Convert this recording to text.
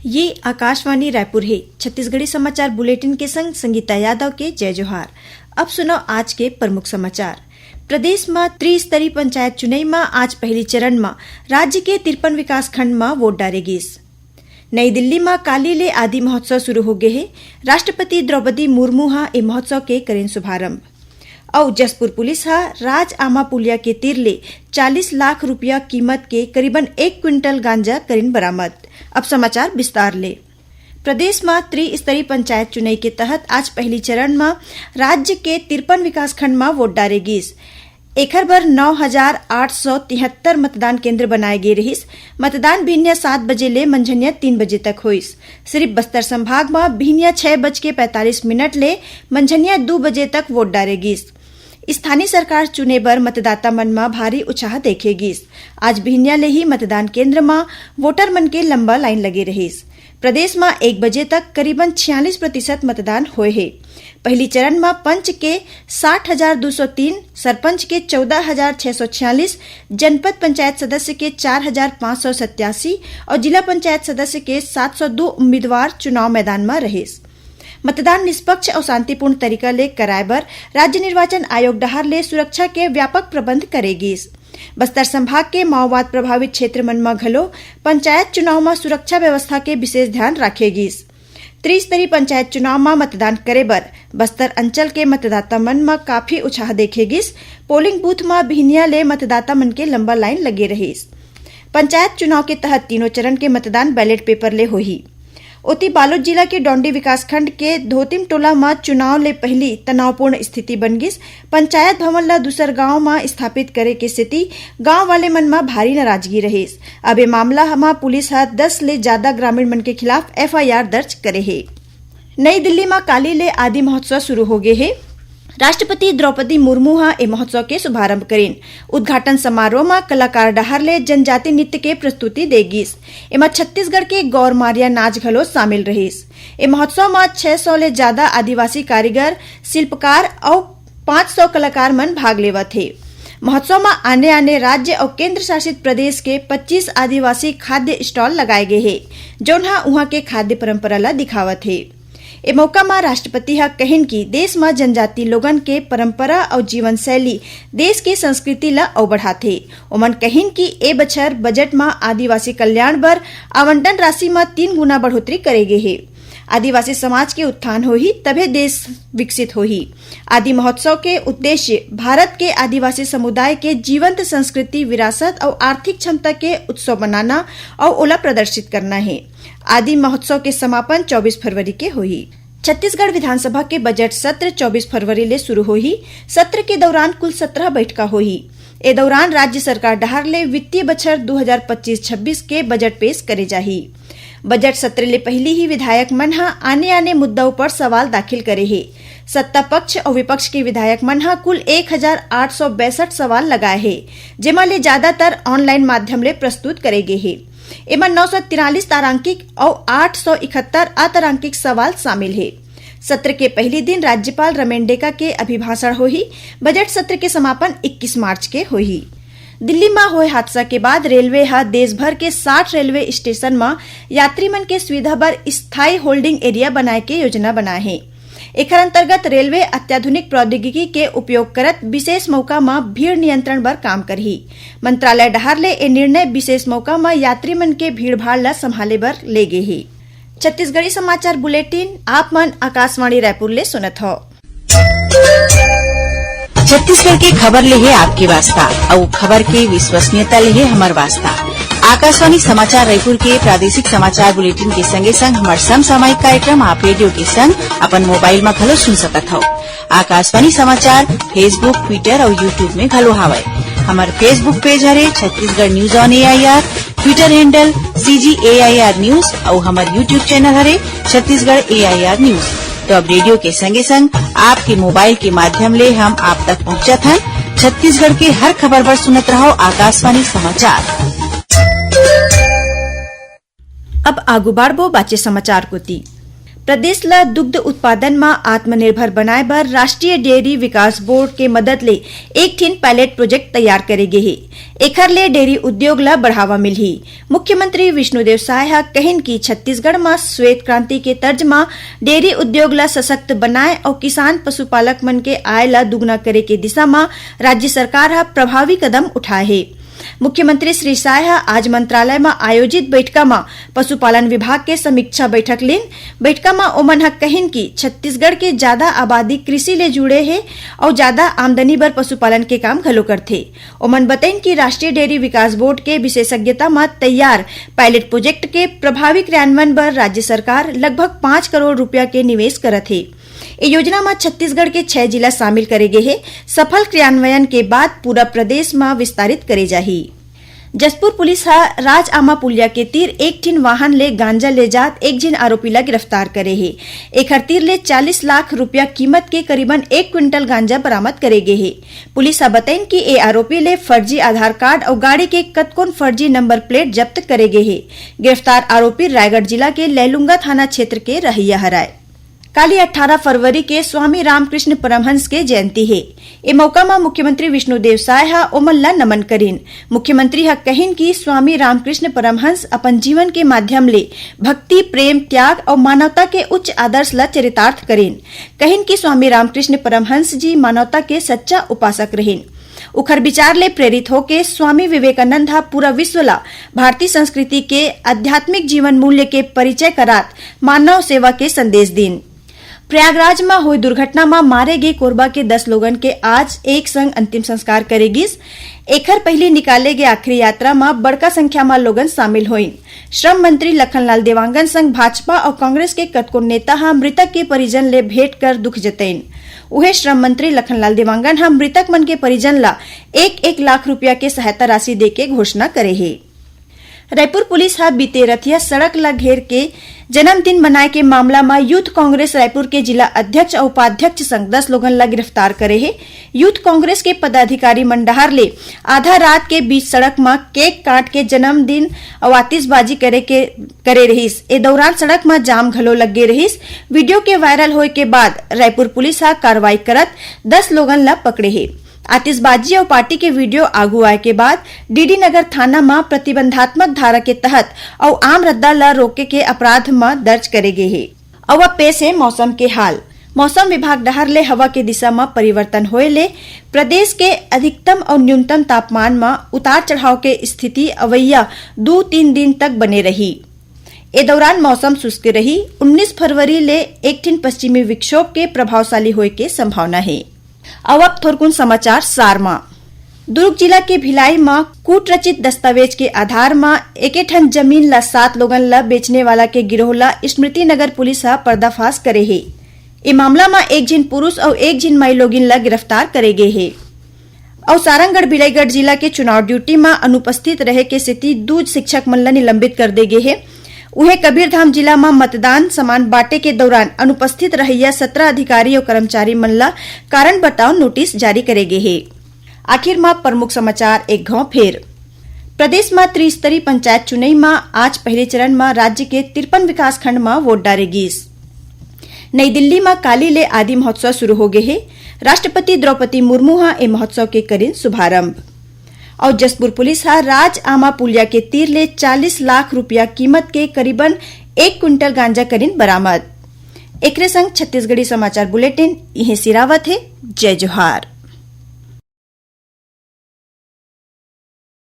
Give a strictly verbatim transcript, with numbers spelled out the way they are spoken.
ये आकाशवाणी रायपुर हे। छत्तीसगढ़ी समाचार बुलेटिन के संग संगीता यादव के जय जोहार। अब सुनो आज के प्रमुख समाचार। प्रदेश म त्रिस्तरीय पंचायत चुनई म आज पहली चरण म राज्य के तिरपन विकासखंड म वोट डारे गिस। नई दिल्ली म काली ले आदि महोत्सव शुरू हो गे हे। राष्ट्रपति द्रौपदी मुर्मू ह ए महोत्सव के करेन शुभारंभ। अउ जशपुर पुलिस ह राज आमा पुलिया के तीर ले चालीस लाख रुपया कीमत के करीबन एक क्विंटल गांजा करीन बरामद। अब समाचार विस्तार ले। प्रदेश म त्रिस्तरीय पंचायत चुनई के तहत आज पहली चरण म राज्य के तिरपन विकासखंड म वोट डारे गिस। एखर बर नौ हजार आठ सौ तिहत्तर मतदान केंद्र बनाए गे रिहिस। मतदान बिहनिया सात बजे ले मंझनिया तीन बजे तक होइस। सिरिफ बस्तर संभाग म बिहनिया छह बज के पैंतालीस मिनट ले मंझनिया दू बजे तक वोट डारे गिस। स्थानीय सरकार चुने बर मतदाता मन म भारी उत्साह देखे गिस। आज बिहनिया ले ही मतदान केंद्र म वोटर मन के लंबा लाइन लगे रहिस। प्रदेश म एक बजे तक करीबन छियालीस प्रतिशत मतदान होए हे। पहली चरण म पंच के साठ हजार दू सौ तीन, सरपंच के चौदह हजार छह सौ छियालीस, जनपद पंचायत सदस्य के चार हजार पाँच सौ सत्यासी अउ जिला पंचायत सदस्य के सात सौ दो उम्मीदवार चुनाव मैदान म रहिस। मतदान निष्पक्ष अउ शांतिपूर्ण तरीका ले कराए बर राज्य निर्वाचन आयोग डहार ले सुरक्षा के व्यापक प्रबंध करे गिस। बस्तर संभाग के माओवाद प्रभावित क्षेत्र मन म घलो पंचायत चुनाव म सुरक्षा व्यवस्था के विशेष ध्यान राखे गिस। त्रिस्तरीय पंचायत चुनाव म मतदान करे बर बस्तर अंचल के मतदाता मन म काफी उत्साह देखे गिस। पोलिंग बूथ म बिहनिया ले मतदाता मन के लंबा लाइन लगे रहिस। पंचायत चुनाव के तहत तीनों चरण के मतदान बैलेट पेपर ले होही। ओती बालोद जिला के डौंडी विकासखंड के धोतिम टोला म चुनाव ले पहिली तनावपूर्ण स्थिति बन गिस। पंचायत भवन ल दूसर गांव म स्थापित करे के सेती गांव वाले मन म भारी नाराजगी रहिस। अब ए मामला म पुलिस ह दस ले जादा ग्रामीण मन के खिलाफ एफआईआर दर्ज करे हे। नई दिल्ली म काली ले आदि महोत्सव शुरू हो गे हे। राष्ट्रपति द्रौपदी मुर्मू ह ए महोत्सव के शुभारंभ करीन। उद्घाटन समारोह म कलाकार डहार ले जनजाति नृत्य के प्रस्तुति दे गिस। एमा छत्तीसगढ़ के गौर मारिया नाच घलो शामिल रहिस। ए महोत्सव म छह सौ ले जादा आदिवासी कारीगर, शिल्पकार अउ पाँच सौ कलाकार मन भाग लेवत हे। महोत्सव म आने-आने राज्य अउ केंद्र शासित प्रदेश के पच्चीस आदिवासी खाद्य स्टॉल लगाए गे हे, जौन ह उहां के खाद्य परंपरा ल दिखावत हे। ए मौका म राष्ट्रपति ह कहिन कि देश म जनजाति लोगन के परंपरा अउ जीवन शैली देश के संस्कृति ल अउ बढ़ाथे। ओमन कहिन कि ए बछर बजट म आदिवासी कल्याण बर आवंटन राशि म तीन गुना बढ़ोतरी करे गे हे। आदिवासी समाज के उत्थान होही, तभे देश विकसित होही। आदि महोत्सव के उद्देश्य भारत के आदिवासी समुदाय के जीवंत संस्कृति, विरासत अउ आर्थिक क्षमता के उत्सव मनाना अउ ओला प्रदर्शित करना हे। आदि महोत्सव के समापन चौबीस फरवरी के होही। छत्तीसगढ़ विधानसभा के बजट सत्र चौबीस फरवरी ले शुरू होही। सत्र के दौरान कुल सत्रह बैठका होही। ए दौरान राज्य सरकार डहार ले वित्तीय बछर दू हजार पच्चीस छब्बीस के बजट पेश करे जाही। बजट सत्र ले पहिली ही विधायक मन ह आने-आने मुद्दा ऊपर सवाल दाखिल करे हे। सत्ता पक्ष अउ विपक्ष के विधायक मन ह कुल एक हजार आठ सौ बैसठ सवाल लगाए हे, जेमा ले ज्यादातर ऑनलाइन माध्यम ले प्रस्तुत करे गे हे। एमा नौ सौ तिरालीस तारांकिक अउ आठ सौ इकहत्तर अतारांकिक सवाल शामिल हे। सत्र के पहिली दिन राज्यपाल रमेन डेका के अभिभाषण होही। बजट सत्र के समापन इक्कीस मार्च के होही। दिल्ली म होए हादसा के बाद रेलवे ह देश भर के साठ रेलवे स्टेशन म यात्री मन के सुविधा बर स्थायी होल्डिंग एरिया बनाए के योजना बनाए हे। एखर अंतर्गत रेलवे अत्याधुनिक प्रौद्योगिकी के उपयोग करत विशेष मौका म भीड़ नियंत्रण बर काम करही। मंत्रालय डहार ले ए निर्णय विशेष मौका म यात्री मन के भीड़भाड़ ल संभाले बर ले गे हे। छत्तीसगढ़ी समाचार बुलेटिन आप मन आकाशवाणी रायपुर ले सुनत हव। छत्तीसगढ़ के खबर ले हे आपके वास्ता, अउ खबर के विश्वसनीयता ले हे हमर वास्ता। आकाशवाणी समाचार रायपुर के प्रादेशिक समाचार बुलेटिन के संगे संग हमर समसामयिक कार्यक्रम आप रेडियो के संग अपन मोबाइल म घलो सुन सकत हव। आकाशवाणी समाचार Facebook, Twitter अउ YouTube में घलो हावय। हमर Facebook पेज हरे Chhattisgarh news on AIR, Twitter handle CG AIR news अउ हमर YouTube चैनल हरे छत्तीसगढ़ एआईआर न्यूज। तो अब रेडियो के संगे संग आपके मोबाइल के माध्यम ले हम आप तक पहुंचत हन। छत्तीसगढ़ के हर खबर बर सुनत रहव आकाशवाणी समाचार। अब आगू बाढ़बो बाचे समाचार कोती। प्रदेश ल दुग्ध उत्पादन म आत्मनिर्भर बनाए बर राष्ट्रीय डेयरी विकास बोर्ड के मदद ले एक ठिन पायलट प्रोजेक्ट तैयार करे गे हे। एखर ले डेयरी उद्योग ल बढ़ावा मिलही। मुख्यमंत्री विष्णुदेव साय ह कहिन कि छत्तीसगढ़ म श्वेत क्रांति के तर्ज म डेयरी उद्योग ल सशक्त बनाए अउ किसान पशुपालक मन के आय ल दुगुना करे के दिशा म राज्य सरकार ह प्रभावी कदम उठाए हे। मुख्यमंत्री श्री साय ह आज मंत्रालय म आयोजित बैठका म पशुपालन विभाग के समीक्षा बैठक लीन। बैठका म ओमन ह कहिन कि छत्तीसगढ़ के जादा आबादी कृषि ले जुड़े हे अउ जादा आमदनी बर पशुपालन के काम घलो करथे। ओमन बतइन कि राष्ट्रीय डेयरी विकास बोर्ड के विशेषज्ञता म तैयार पायलट प्रोजेक्ट के प्रभावी क्रियान्वयन बर राज्य सरकार लगभग पाँच करोड़ रुपया के निवेश करत हे। ए योजना म छत्तीसगढ़ के छह जिला शामिल करे गे हे। सफल क्रियान्वयन के बाद पूरा प्रदेश म विस्तारित करे जाही। जशपुर पुलिस ह राज आमा पुलिया के तीर एक ठिन वाहन ले गांजा ले जात एक झिन आरोपी ल गिरफ्तार करे हे। एखर तीर ले चालीस लाख रुपया कीमत के करीबन एक क्विंटल गांजा बरामद करे गे हे। पुलिस ह बतइन कि ए आरोपी ले फर्जी आधार कार्ड अउ गाड़ी के कतकोन फर्जी नंबर प्लेट जब्त करे गे हे। गिरफ्तार आरोपी रायगढ़ जिला के लैलूंगा थाना क्षेत्र के रहइया हरय। काली अट्ठारह फरवरी के स्वामी रामकृष्ण परमहंस के जयंती हे। ए मौका म मुख्यमंत्री विष्णुदेव साय ह ओमन ल नमन करिन। मुख्यमंत्री ह कहिन कि स्वामी रामकृष्ण परमहंस अपन जीवन के माध्यम ले भक्ति, प्रेम, त्याग अउ मानवता के उच्च आदर्श ल चरितार्थ करिन। कहिन कि स्वामी रामकृष्ण परमहंस जी मानवता के सच्चा उपासक रहिन। उखर विचार ले प्रेरित होके स्वामी विवेकानंद ह पूरा विश्व ला भारतीय संस्कृति के आध्यात्मिक जीवन मूल्य के परिचय करात मानव सेवा के संदेश दीन। प्रयागराज म होय दुर्घटना म मारे गे कोरबा के दस लोगन के आज एक संग अंतिम संस्कार करे गिस। एखर पहिली निकाले गे आखिरी यात्रा म बड़का संख्या म लोगन शामिल होइन। श्रम मंत्री लखनलाल देवांगन संग भाजपा अउ कांग्रेस के कतको नेता ह मृतक के परिजन ले भेंट कर दुख जतइन। उहे श्रम मंत्री लखनलाल देवांगन ह मृतक मन के परिजन ल एक एक लाख रुपया के सहायता राशि देके घोषणा करे हे। रायपुर पुलिस ह बीते रथिया सड़क ल घेर के जन्मदिन मनाए के मामला म यूथ कांग्रेस रायपुर के जिला अध्यक्ष अउ उपाध्यक्ष संग दस लोगन ल गिरफ्तार करे हे। यूथ कांग्रेस के पदाधिकारी मन डहार ले आधा रात के बीच सड़क म केक काट के जन्मदिन अउ आतिशबाजी करे के, करे रहिस। ए दौरान सड़क म जाम घलो लग गे रहिस। वीडियो के वायरल होए के बाद रायपुर पुलिस ह कार्रवाई करत दस लोगन ल पकड़े हे। आतिशबाजी अउ पार्टी के वीडियो आगू आए के बाद डीडी नगर थाना म प्रतिबंधात्मक धारा के तहत अउ आम रद्दा ल रोके के अपराध म दर्ज करे गे हे। अउ अब पेश हे मौसम के हाल। मौसम विभाग डहार ले हवा के दिशा म परिवर्तन होए ले प्रदेश के अधिकतम अउ न्यूनतम तापमान म उतार चढ़ाव के स्थिति अवइया दू तीन दिन तक बने रही। ए दौरान मौसम शुष्क रही। उन्नीस फरवरी ले एक ठिन पश्चिमी विक्षोभ के प्रभावशाली होए के संभावना हे। अउ अब थोरकुन समाचार सार म। दुर्ग जिला के भिलाई म कूट रचित दस्तावेज के आधार म एके ठन जमीन ल सात लोगन ल बेचने वाला के गिरोह ल स्मृति नगर पुलिस ह पर्दाफाश करे हे। ए मामला म एक झिन पुरुष अउ एक झिन माईलोगिन ल गिरफ्तार करे गे हे। अउ सारंगढ़ बिलाईगढ़ जिला के चुनाव ड्यूटी म अनुपस्थित रहे के सेती दू शिक्षक मन ल निलंबित कर दे गे हे। उहें कबीरधाम जिला म मतदान सामान बांटे के दौरान अनुपस्थित रहइया सत्रह अधिकारी अउ कर्मचारी मन ल कारण बताओ नोटिस जारी करे गे हे। आखिर म प्रमुख समाचार एक घाव फेर। प्रदेश म त्रिस्तरीय पंचायत चुनई म आज पहले चरण म राज्य के तिरपन विकासखंड म वोट डारे गीस। नई दिल्ली म काली ले आदि महोत्सव शुरू हो गे हे। राष्ट्रपति द्रौपदी मुर्मू ह ए महोत्सव के करिन शुभारंभ। अउ जशपुर पुलिस ह राज आमा पुलिया के तीर ले चालीस लाख रुपया कीमत के करीबन एक क्विंटल गांजा करिन बरामद। एकरे संग छत्तीसगढ़ी समाचार बुलेटिन इहें सिरावत हे। जय जोहार।